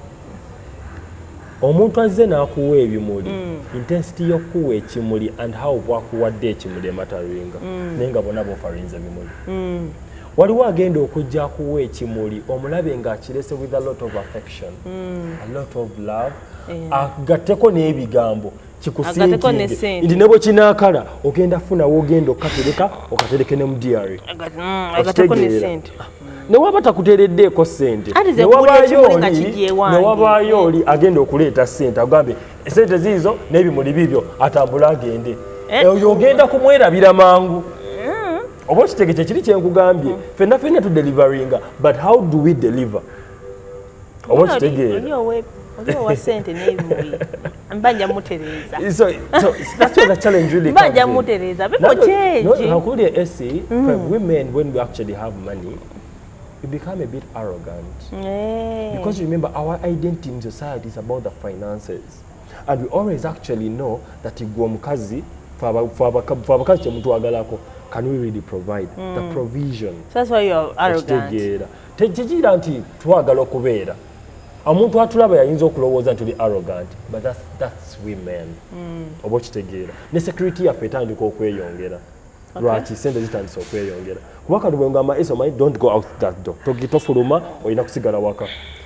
D: omuntu azze n'akuwa ebimuli, intensity y'okuwa ekimuli and how bwakuwadde ekimuli ematteringa, naye nga bonna bofarinze ebimuli. Waliwo agenda okujja akuwa ekimuli, omulabe ng'akirese with a lot of affection, a lot of love, agatteko n'ebigambo.
C: Agatteko ne
D: Kikusinkinge
C: ssente.
D: nti ne bwe kinaakala ogenda funawo, ogenda okatereka, okatereke ne mu diary.
C: Agatteko ne
D: Okitegeera?
C: ssente.
D: Ne waba takuteereddeeko ssente,
C: Anti nze
D: ne
C: nkugulira
D: wabaayo
C: ekimuli nga
D: oli-
C: kijja ewange.
D: ne wabaayo oli agenda okuleeta ssente, agambe esente ziizo n'ebimuli biibyo, atambule agende.
C: Eh.
D: Oyo ogenda kumwerabira mangu, oba okitege? Kyekiri kyenkugambye, ffenna ffenna tudeliveringa, but how do we deliver, oba okitegeera?
C: Oli owa ssente n'ebimuli mba nja mutereeza.
D: So that's where the challenge really
C: Mba
D: comes
C: nja
D: in.
C: mutereeza. People change.
D: No, Hakulia Essie, for women, when we actually have money, we become a bit arrogant. Because remember, our identity in society is about the finances. And we always actually know that gwe omukazi Fe abakazi kyemutwagalako, can we really provide the provision?
C: So that's why you're arrogant.
D: Okitegeera, tekigira nti twagala okubeera omuntu atulaba yayinza okulowooza nti tuli arrogant, but that's women. Oba okitegeera, ne security yaffe etandika okweyongera. Lwaki? Sente zitandise okweyongera, kuba kati bwengamba esomai, "Don't go out that door." Tofuluma, olina kusigala waka,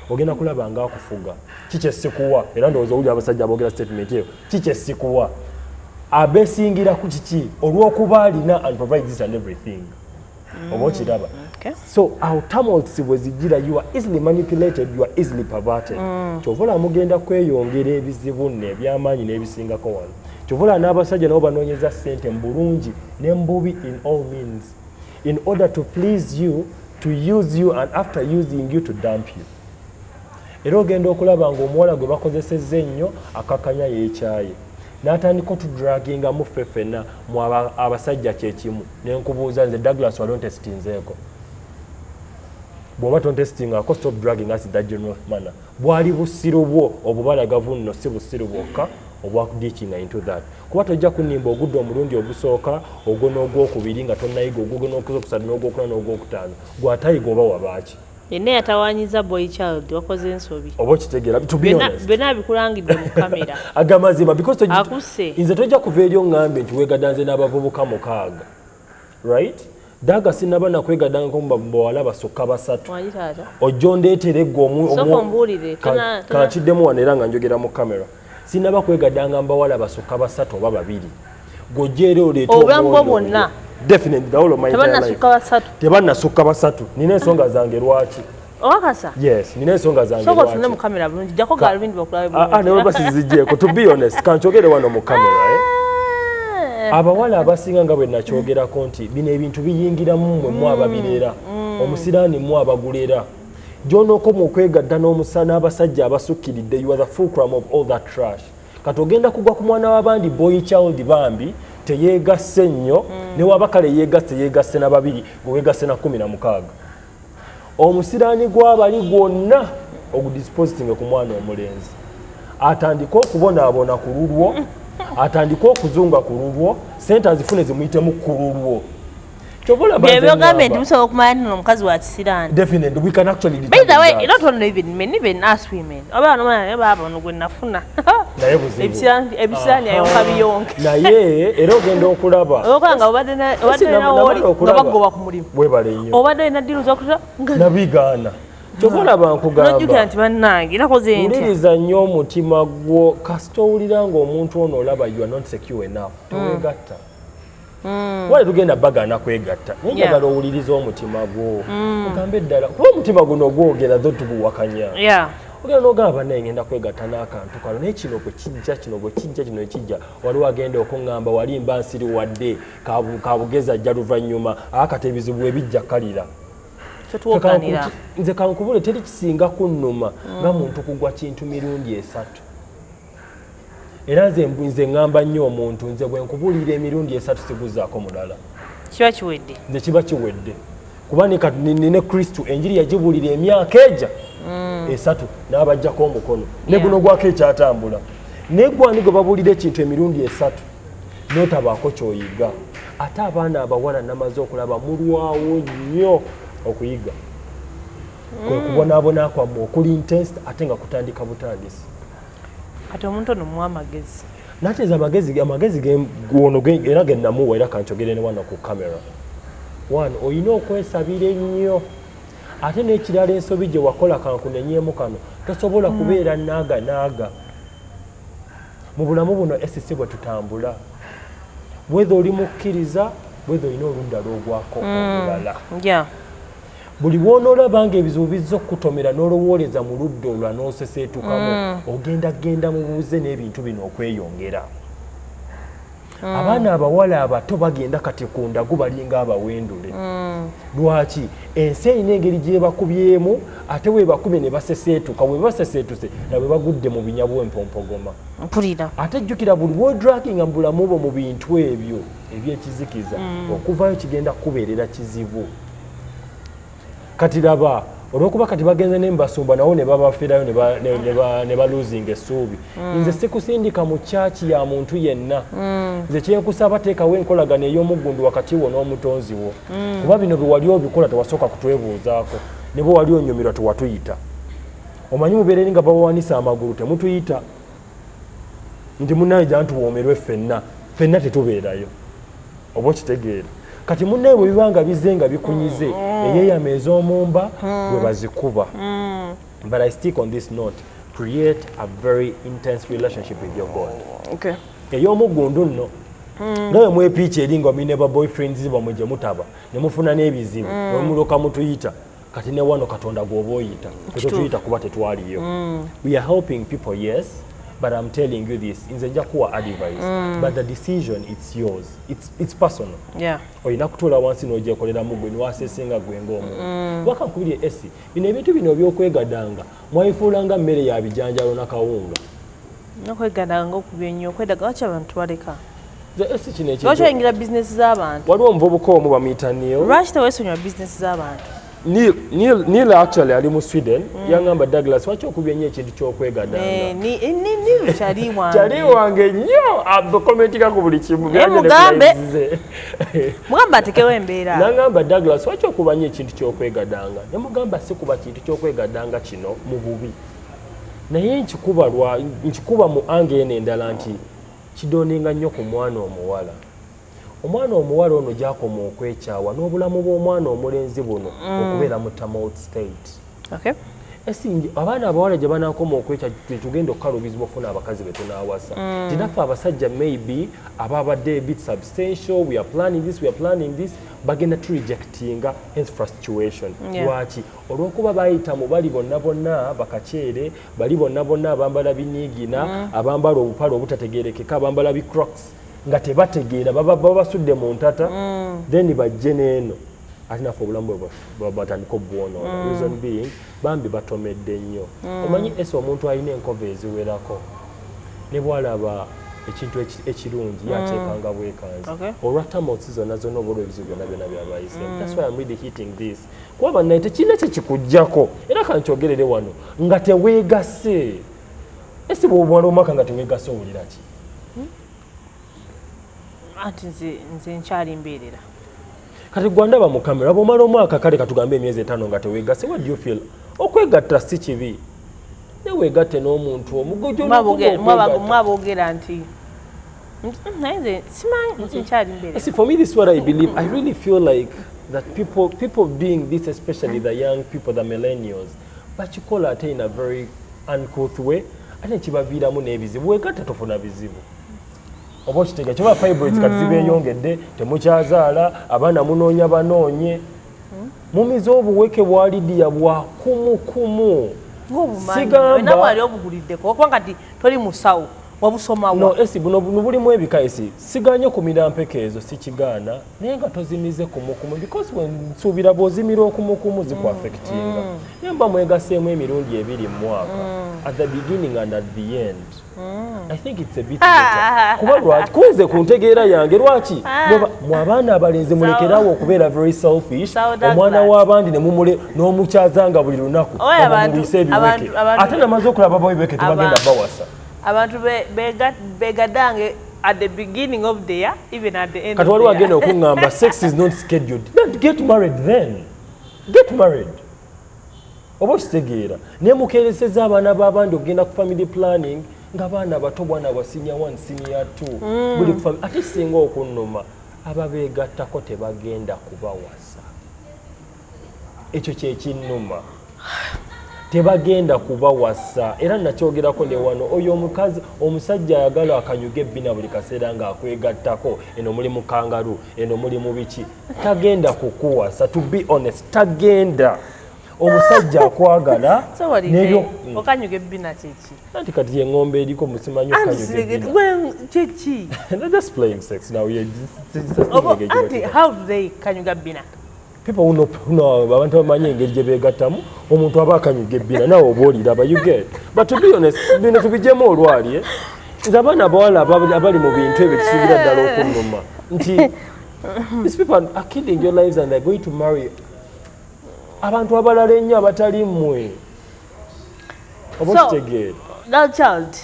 D: ogenda kulaba nga akufuga. Kikyesikuwa era ndowooza owulira abasajja aboogera statement eyo, kikyesikuwa abesingira ku kiki olw'okuba alina and provide this and everything. Oba okiraba?
C: Okay.
D: So awo tumults bwe zijjira, you are easily manipulated, you are easily perverted. Kyova olaba mugenda kweyongera ebizibu nno ebyamaanyi n'ebisingako wano. Kyova olaba n'abasajja nabo banoonyeza ssente mu bulungi ne mu bubi, in all means, in order to please you, to use you, and after using you, to dump you. Era ogenda okulaba ng'omuwala gwe bakozesezza ennyo akakanya yeekyaye n'atandika otudragingamu ffe ffenna mu abasajja kyekimu. Nenkubuuza nze Douglas, wali ontesitinzeeko? Bw'oba tontesitingako, stop dragging us in that general manner. Bwali busiru bwo obubalagavu nno, si busiru bwokka obwakuditchinga into that, kuba tojja kunimba ogudde omulundi ogusooka, ogwo n'ogwokubiri nga tonnayiga, ogwo n'ogwokusatu n'ogwokuna n'ogwokutaano, gwatayiga oba wabaaki?
C: Yenna yatawanyiza boy child, wakoze ensobi.
D: Oba okitegeera, to be honest,
C: Byonna bikulangidde mu kamera.
D: Agamazima, because
C: Akusse.
D: Nze tojja kuva eri oŋŋambe nti weegaddanze n'abavubuka mukaaga, right? Daga sinaba nakwegaddangako mu bawala basukka basatu.
C: Wangi taata.
D: Ojja ondeetere gwe
C: Sooka ombuulire,
D: Kankiddemu wano era nga njogera mu kamera, sinaba kwegaddanga mu bawala basukka basatu oba babiri, gojja era oleete
C: Obulamu bwo
D: omwoyo
C: bwonna.
D: ogwo. Definitely, the whole of my entire life.
C: Tebannasukka basatu?
D: Tebannasukka basatu. Nina ensonga zange lwaki.
C: Owakasa?
D: Yes, nina ensonga zange
C: Sooka otunule
D: lwaki.
C: mu kamera bulungi, jjako galubindi bakulabe
D: Ah, ah,
C: bulungi.
D: Nawe basiziggyeko. To be honest, kankyogere wano mu kamera, eh? Abawala abasinga, nga bwe nakyogerako nti bino ebintu biyingiramu mmwe mu ababirera, omusiraani mu abagulera, gy'onookoma okwegadda n'abasajja abasukkiridde, you are the fulcrum of all that trash. Kati ogenda kugwa ku mwana w'abandi, boy child bambi teyeegasse nnyo, ne waba kale yeegasse, yeegasse na babiri, gwe weegasse na 16. Omusiraani gw'abali gwonna ogudispositinga ku mwana omulenzi, atandike okubonaabona ku lulwo, atandike okuzunga ku lulwo, sente azifune zimuyitemu ku lulwo. Kyova olaba nze
C: Byogambye nti
D: ŋŋamba,
C: musobola okumanya nti ono omukazi wa kisiraani.
D: Definitely, we can actually
C: By the way,
D: determine that.
C: not only even men, even us women. Oba bano bana baaba ono gwe nafuna.
D: Naye buzibu.
C: Ebisiraani ayonka biyonke.
D: Naye era ogenda okulaba
C: Olwokuba nga obadde obadde
D: namala
C: nawooli nga
D: okulaba.
C: bagoba ku mulimu.
D: Webale nnyo.
C: Obadde olina ddiru z'okuta nga
D: Nabigaana. Kyova olaba
C: nojjukira
D: nkugamba,
C: nti bannange nakoze ntya.
D: Wuliriza nnyo omutima gwo. Kasita owulira ng'omuntu ono olaba you are not secure enough, teweegatta. Wale tugenda bagaana kwegatta, naye njagala owuliriza omutima gwo, ogambe eddala, kuba omutima guno gwogera zo tuguwakanya. Ogenda n'ogamba, "Bannaye, ngenda kwegatta n'akantu kano, naye kino bwe kijja, kino bwe kijja, kino ekijja." Waliwo agenda okuŋŋamba wali mba nsiri wadde kabugezi ajja luvannyuma akati ebizibu ebijja kalira.
C: Tetwoganira.
D: Nze kankubule, teri kisinga kunnuma nga muntu kugwa kintu mirundi esatu. Era nze ŋŋamba nnyo omuntu, nze bwe nkubuulira emirundi esatu siguzaako mulala.
C: Kiba kiwedde.
D: Nze kiba kiwedde, kuba ne Kristu enjiri yagibuulira emyaka eja esatu n'abajjako omukono ne guno gwako ekyatambula. Naye gwani gwe babuulira ekintu emirundi esatu n'otabaako kyoyiga? Ate abaana abawala namaze okulaba mulwawo nnyo okuyiga, kwe kubonaabona kwammwe okuli intense ate nga kutandika butandisi.
C: Kati omuntu ono muwa amagezi.
D: Nateeza amagezi gono era ge namuwa, era kankyogere ne wano ku kamera. One, olina okwesabira ennyo. Ate n'ekirala, ensobi gye wakola kankunenyeemu kano, tosobola kubeera naaga naaga mu bulamu buno esisi bwe tutambula, whether oli mukkiriza, whether olina oludda lw'ogwako olulala. Buli bw'onoolaba nga ebizibu bizza okukutomera n'olowooleza mu ludda olwa n'oseseetukamu, ogenda genda mu buuze n'ebintu bino okweyongera. Abaana abawala abato bagenda kati ku ndagu balinga abawendule. Lwaki? Ensi erina engeri gyebakubyemu, ate webakubye ne baseseetuka, bwe baseseetuse nabwe bagudde mu binya bw'empompogoma.
C: Mpulira.
D: Ate jjukira, buli bwodraginga mu bulamu bwo mu bintu ebyo ebyekizikiza, okuvayo kigenda kukubeerera kizibu. Kati laba Olwokuba kati bagenze ne mbasumba nawo ne babafiirayo ne baluzinga essuubi. Nze sikusindika mu kyaki ya muntu yenna. Nze kyenkusaba, teekawo enkolagano ey'omuggundu wakati wo n'omutonzi wo, kuba bino bye wali obikola tewasooka kutwebuuzaako, ne bwe wali onyumirwa tewatuyita. Omanyi mubeera eri nga babawanisa amagulu, temutuyita nti munnaye jantuwoomerwe ffenna. Ffenna tetubeerayo, oba okitegeera? Kati munnaye bwe biba nga bizze nga bikunyize, eyeeyama ez'omumba bwe bazikuba. But I stick on this note: create a very intense relationship with your God ey'omuggundu nno, nga bwe mwepiika eri nga mine ba boyfriends bamwe gye mutaba ne mufuna n'ebizibu, ne muloka mutuyita. Kati ne wano Katonda gw'oba oyita, tetutuyita kuba tetwaliyo. We are helping people, yes, but I'm telling you this, nze nja kuwa advice, but the decision, it's yours, it's personal. Olina kutuula wansi n'ogyekoleramu gwe niwasesenga gwe ng'omuntu. Waka nkubirye esi bino ebintu bino ebyokwegadanga mwabifuulanga mmere ya bijanjalo na kawunga.
C: Nokwegadanga okubya ennyo, okwedaga lwaki abantu baleka?
D: Nze esi kino ekintu
C: Lwaki oyingira bizinesi z'abantu?
D: Waliwo omuvubuka omu bamuyita Neil.
C: Lwaki teweesonyiwa bizinesi z'abantu?
D: Neil actually ali mu Sweden. Yaŋŋamba, "Douglas, lwaki okubya ennyo ekintu ky'okwegadanga?"
C: Neil kyali wange.
D: Kyali wange nnyo, commentinga ku buli kimu.
C: Eh, mugambe. Mugambe atekewo embeera.
D: Naŋŋamba, "Douglas, lwaki okuba nnyo ekintu ky'okwegadanga?" Ne mugamba, si kuba kintu ky'okwegadanga kino mu bubi, naye nkikuba lwa nkikuba mu ange eno endala nti kidoninga nnyo ku mwana omuwala. Omwana omuwala ono gyakoma okwekyawa n'obulamu bw'omwana omulenzi buno okubeera mu tumult state. Esingi abaana abawala gye banakoma okwekya, tetugenda okukalubizibwa ofuna abakazi betunawasa. Tinaffe abasajja maybe ababadde a bit substantial, we are planning this, we are planning this, bagenda turejectinga, hence frustration. Lwaki? Olw'okuba bayita mu bali bonna bonna bakakyere, bali bonna bonna abambala biniigina, abambala obupale obutategerekeka, abambala bicrocs nga tebategeera, baba babasudde mu ntata, then bajje n'eno ate naffe obulamu bwe batandika obwonoona. Reason being, bambi batomedde nnyo. Omanyi ese omuntu alina enkova eziwerako ne bwalaba ekintu ekirungi yakyekanga bwekanzi olwa tumults zonna zonna oba olw'ebizibu byonna byonna byabayisemu. That's why I'm really hitting this, kuba bannaye tekirina kyekikugjako. Era kankyogerere wano, nga teweegase, esi bw'omala omwaka nga teweegase, owulira ki?
C: Anti nze nkyali mbeerera.
D: Kati gwandaba mu kamera, bw'omala omwaka, kale katugambe emyezi 5 nga teweegase, what do you feel? Okwegatta si kibi, naye weegatte n'omuntu omu.
C: Mwaboogera nti naye nze simanyi, nze nkyali mbeerera.
D: See, for me, this is what I believe. I really feel like that people doing this, especially the young people, the millennials, bakikola ate in a very uncouth way, ate kibaviiramu n'ebizibu. Weegatta tofuna bizibu, oba okitegeera? Kyoba fibroids kati zibeeyongedde, temukyazaala, abaana munoonya banoonye, mumize obuweke bwa Lidiya bwa kumukumu.
C: Ng'obumanyi.
D: Sigamba-
C: Olina bwali obuguliddeko kubanga nti toli musawo, wabusomawa?
D: No, esi buno bulimu ebika. Esi siganye kumira mpeke ezo, sikigaana, naye nga tozimize kumukumu, because nsuubira bw'ozimira okumukumu zikuaffectinga. Naye mba mwegaseemu emirundi ebiri mu mwaka, at the beginning and at the end, I think it's a bit better. Kuba lwaki? Kunze ku ntegeera yange, lwaki mwe abaana abalenzi mulekerawo okubeera very selfish?
C: Sawo Douglas.
D: Omwana w'abandi ne mumule n'omukyazanga buli lunaku,
C: Oye,
D: omumulisa ebiweke. Ate namaze okulaba bo ebiweke tebagenda bawasa.
C: Abantu begadange at the beginning of the year, even at the end
D: Kati
C: of
D: waliwo
C: the year.
D: agenda okuŋŋamba sex is not scheduled. Then get married, then get married, oba okitegeera? Naye mukereseza abaana b'abandi okugenda ku family planning nga baana bato, bwana bwa senior 1, senior 2, buli ku ate singa okunnuma ababeegattako tebagenda kubawasa. Ekyo kyekinnuma, tebagenda kubawasa. Era nakyogerako ne wano, oyo omukazi omusajja ayagala akanyuga ebbina buli kaseera ng'akwegattako, eno muli mu kangaru, eno muli mu biki, tagenda kukuwasa. To be honest, tagenda. Omusajja akwagala
C: So what is
D: n'ebyo
C: it? Okanyuga ebbina kyeki?
D: Anti kati yeŋŋombe eriko musimanyi okanyuga ebbina.
C: Kyeki?
D: They're just playing sex now. Yeah, just
C: Oba anti how do they kanyuga bbina?
D: People who know, abantu bamanyi engeri gye beegattamu, omuntu aba akanyuga ebbina nawe oba oliraba, you get? But to be honest, bino tubijjemu olwali, eh? Nze abaana abawala abali mu bintu ebyo kisuubira ddala okunnuma nti these people are killing your lives and they're going to marry. Abantu abalala ennyo abatali mmwe. Oba
C: So,
D: okitegeera.
C: Girl child,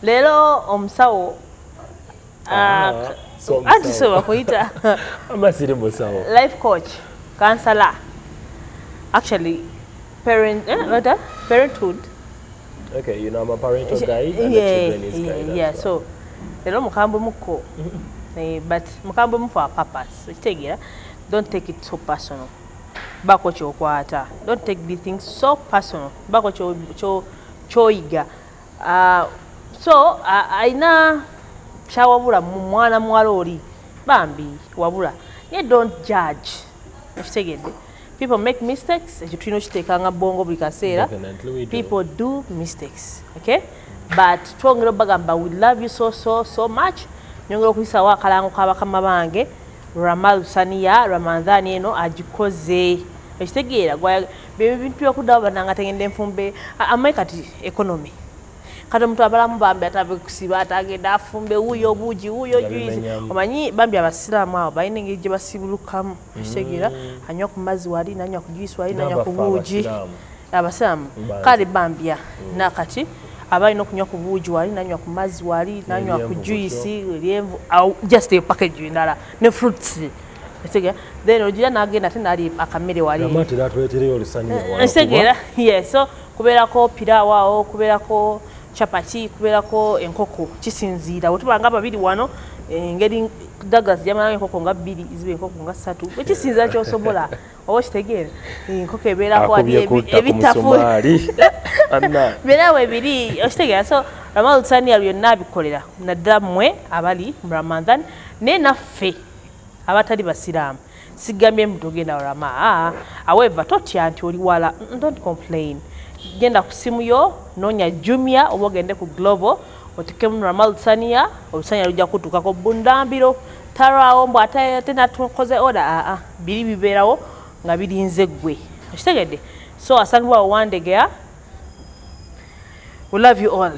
C: leero omusawo
D: Ah, so
C: anti
D: omusawo.
C: so bakuyita
D: Ama siri musawo.
C: Life coach, counselor, actually parent, eh, what, parenthood.
D: Okay, you know, I'm a parental guide and a children's guide as
C: Yeah,
D: well.
C: so leero mukambwe muko, but mukambwe mu for a purpose. Okitegeera? Don't take it so personal. Bako kyokwata, don't take the things so personal. Bako kyoyiga. So alina kyawabula mu mwana muwala oli bambi wabula, naye don't judge. Okitegedde? People make mistakes. Ekyo tulina okiteekanga bwongo buli kaseera.
D: Definitely we do.
C: People do mistakes, okay? But twongera obagamba, we love you so so so much. Nyongera okuyisawo akalango k'abakama bange Ramal Saniya. Ramadhani eno agikoze, ekitegeera bye bintu byokuddawo bananga tegenda enfumbe. Amanyi kati economy, kati omuntu abalamu bambi atave kusiba, atagenda afumbe wuuyo obuugi, wuuyo juice.
D: Yabimenyamu.
C: Omanyi bambi abasiraamu abo balina engeri gye basibulukamu, ekitegeera? Anywa ku mazzi wali, nanywa ku juice wali, nanywa ku
D: N'abaffe
C: buugi.
D: Abasiraamu.
C: Abasiraamu.
D: Bangi.
C: Kale bambya nakati aba alina okunywa ku buugi wali, nanywa ku mazzi wali, nanywa ku
D: N'eryenvu.
C: Juice, eryenvu, just eyo package endala ne fruits, ekitegeera? Then ogira nagenda ate nali akamere wali.
D: Rama tera atuleetereyo olusaniya wano.
C: Ekitegeera? Yeah, so kubeerako piraawo awo, kubeerako chapati, kubeerako enkoko, kisinziira wetuba nga babiri wano, engeri Douglas yamalayo enkoko nga bbiri, ziba enkoko nga ssatu, ekisinziira kyosobola, oba okitegeera? Enkoko ebeerako wali.
D: Akubye kutta ku
C: Ebitafu
D: musumaali. Anna.
C: Byonna bwe biri, okitegeera? So Ramal Sania byonna abikolera naddala mmwe abali mu Ramadan, naye naffe abatali basiraamu, sigambye mbu togenda rama. However, totya nti oli wala. Don't complain. Genda ku simu yo, noonya Jumia oba ogende ku Glovo, otekemu Ramal Sania, olusanya lujja kutuukako bundambiro. Talwawo mbu ate natukoze order. Aa, biri bibeerawo nga birinze ggwe, okitegedde? So asangibwa Wandegeya. We love you all.